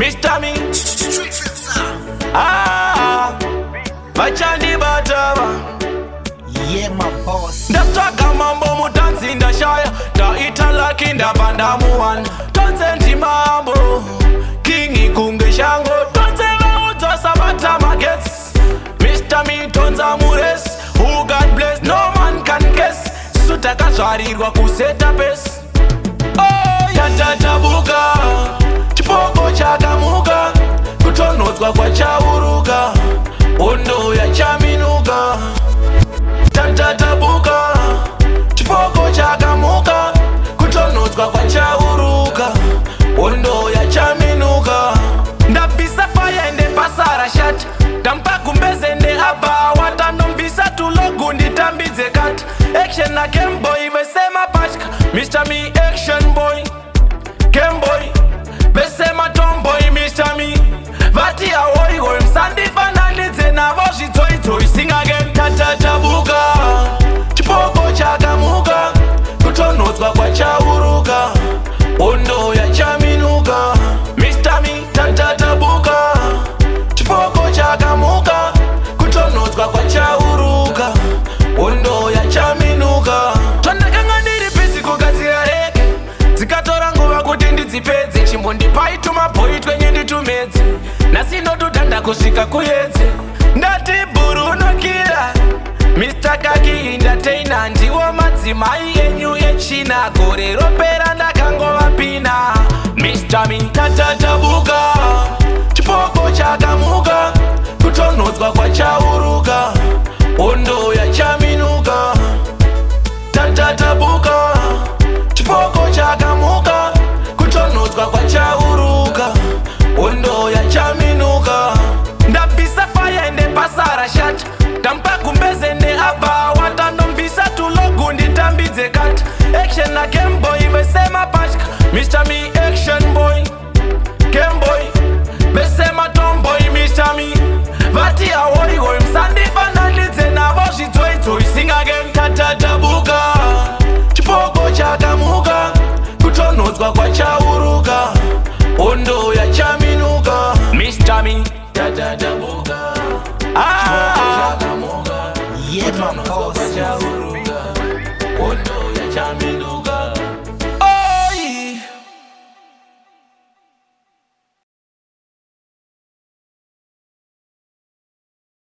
Mr. Me. Street Sound. Ah, vachandibata va. Yeah, my boss. Ndatsvaga mambo mutanzi, ndashaya. Ndaita lucky, ndabva ndamuwana. Tonze ndimambo, king kunge shango. Tonze vaudzwa sabata magetsi. Mr. Me tonza muresi. Who God bless, no man can curse. Su takazvarirwa kuseta pace. Oh, yatatabuka, chipoko chakamuka, kutonhodzwa kwachauruka, hondo yachaminuka. Tatatabuka, chipoko chakamuka, kutonhodzwa kwachauruka, hondo yachaminuka. Ndabvisa faya ende pasara shata, ndamupa gumbeze neabva watandombvisa tulogu nditambidze kata action na Camboy vese mapatya. Mr. Me action boy, Camboy vese matomboy. Mr. Me vati awoiwoi, musandifananidze navo zvitsoitsoi. Sing again. Tatatabuka, chipoko chakamuka, kutonhodzwa kwachauruka, hondo yachaminuka. Mr. Me tatatabuka, chipoko chakamuka, kutonhodzwa kwachauruka, hondo yachaminuka. Zvandakanga ndiri busy kugadzira reke, dzikatora nguva kuti ndidzipedze. Chimbondipai tumabhoi twenyu nditumedze. Nhasi ndototanda kusvika kuyedze. Ndati bhurunokira Mr. Kaki entertainer, ndiwo madzimai enyu echina. Gore ropera ndakangovapina. Mr. Me tatatabuka, chipoko chakamuka, kutonhodzwa kwachauruka, hondo yachaminuka. Tatatabuka, chipoko chakamuka, kutonhodzwa kwachauruka, hondo yachaminuka. Ndabvisa faya ende pasara shata, ndamupa gumbeze neabva watandombvisa tulogu nditambidze kata action na Camboy vese mapatya. Mr. Me action boy, Camboy vese matomboy. Mr. Me vati awoiwoi, musandifananidze navo zvitsoitsoi. Sing again. Tatatabuka, chipoko chakamuka, kutonhodzwa kwachauruka, hondo yachaminuka. Mr. Me tatatabuka. Ah, Yeah, my boss. hondo yachaminuka.